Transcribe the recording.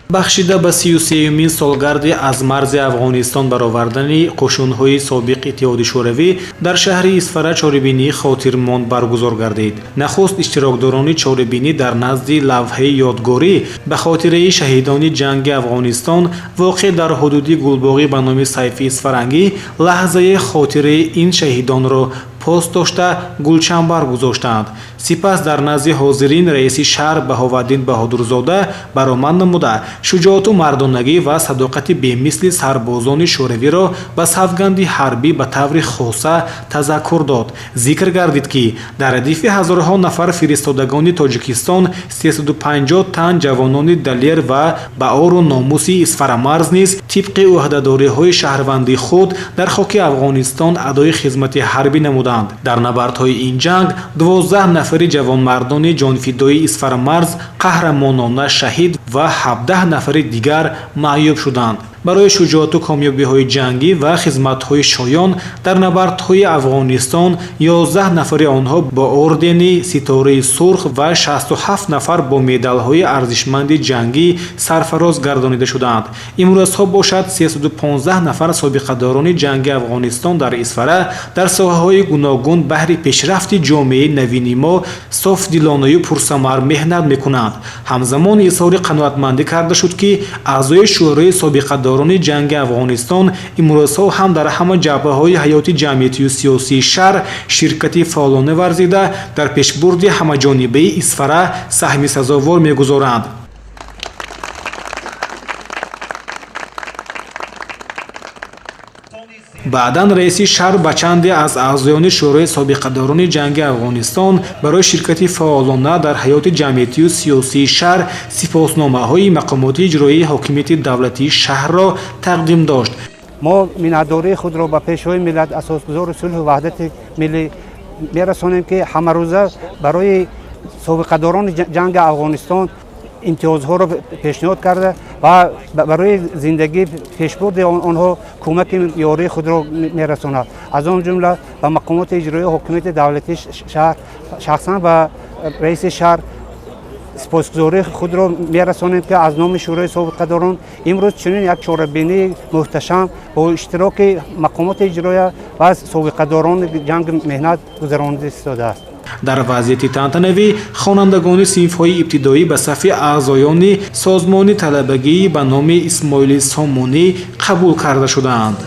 Бахшида ба 33-юмин солгарди аз марзи Афғонистон баровардани қӯшунҳои собиқ Иттиҳоди Шӯравӣ дар шаҳри Исфара чорабинии хотирмонд баргузор гардид. Нахуст иштирокдорони чорабинӣ дар назди лавҳаи ёдгорӣ ба хотираи шаҳидони ҷанги Афғонистон, воқеъ дар ҳудуди гулбоғӣ ба номи Сайфи Исфарангӣ, лаҳзаи хотираи ин шаҳидонро пос дошта, гулчанбар гузоштанд. Сипас дар назди ҳозирин раиси шаҳр Баҳоваддин Баҳодурзода баромад намуда, шуҷоату мардонагӣ ва садоқати бемисли сарбозони шӯравиро ба савганди ҳарбӣ ба таври хоса тазаккур дод. Зикр гардид, ки дар радифи ҳазорҳо нафар фиристодагони Тоҷикистон 350 тан ҷавонони далер ва ба ору номуси исфарамарз низ тибқи ӯҳдадориҳои шаҳрвандии худ дар хоки Афғонистон адои хизмати ҳарбӣ намуданд. Дар набардҳои ин ҷанг 12 нафари ҷавонмардони ҷонфидои Исфарамарз қаҳрамонона шаҳид ва 17 нафари дигар маъюб шуданд. Барои шуҷоату комёбиҳои ҷангӣ ва хизматҳои шоён дар набардҳои Афғонистон 11 нафари онҳо бо ордени Ситораи Сурх ва 67 нафар бо медалҳои арзишманди ҷангӣ сарфароз гардонида шуданд. Имрӯзҳо бошад, 315 нафар собиқадорони ҷанги Афғонистон дар Исфара дар соҳаҳои гуногун баҳри пешрафти ҷомеаи навини мо софдилонаю пурсамар меҳнат мекунанд. Ҳамзамон изҳори қаноатмандӣ карда шуд, ки аъзои Шӯрои собиқадорони ҷанги Афғонистон имрӯзҳо ҳам дар ҳама ҷабҳаҳои ҳаёти ҷамъиятию сиёсии шаҳр ширкати фаъолона варзида, дар пешбурди ҳамаҷонибаи Исфара саҳми сазовор мегузоранд. Баъдан раиси шаҳр ба чанде аз аъзоёни Шӯрои собиқадорони ҷанги Афғонистон барои ширкати фаъолона дар ҳаёти ҷамъиятию сиёсии шаҳр сипосномаҳои мақомоти иҷроии ҳокимияти давлатии шаҳрро тақдим дошт. Мо миннатдории худро ба Пешвои миллат, Асосгузори сулҳу ваҳдати миллӣ мерасонем, ки ҳамарӯза барои собиқадорони ҷанги Афғонистон имтиёзҳоро пешниҳод карда ва барои зиндагӣ пешбурди онҳо кӯмаки ёрии худро мерасонад. Аз он ҷумла ба мақомоти иҷроии ҳокимияти давлатии шаҳр, шахсан ба раиси шаҳр сипосгузории худро мерасонем, ки аз номи Шӯрои собиқадорон имрӯз чунин як чорабинии муҳташам бо иштироки мақомоти иҷроия ва собиқадорони ҷанги меҳнат гузаронида истодааст. Дар вазъияти тантанавӣ хонандагони синфҳои ибтидоӣ ба сафи аъзоёни созмони талабагӣ ба номи Исмоили Сомонӣ қабул карда шудаанд.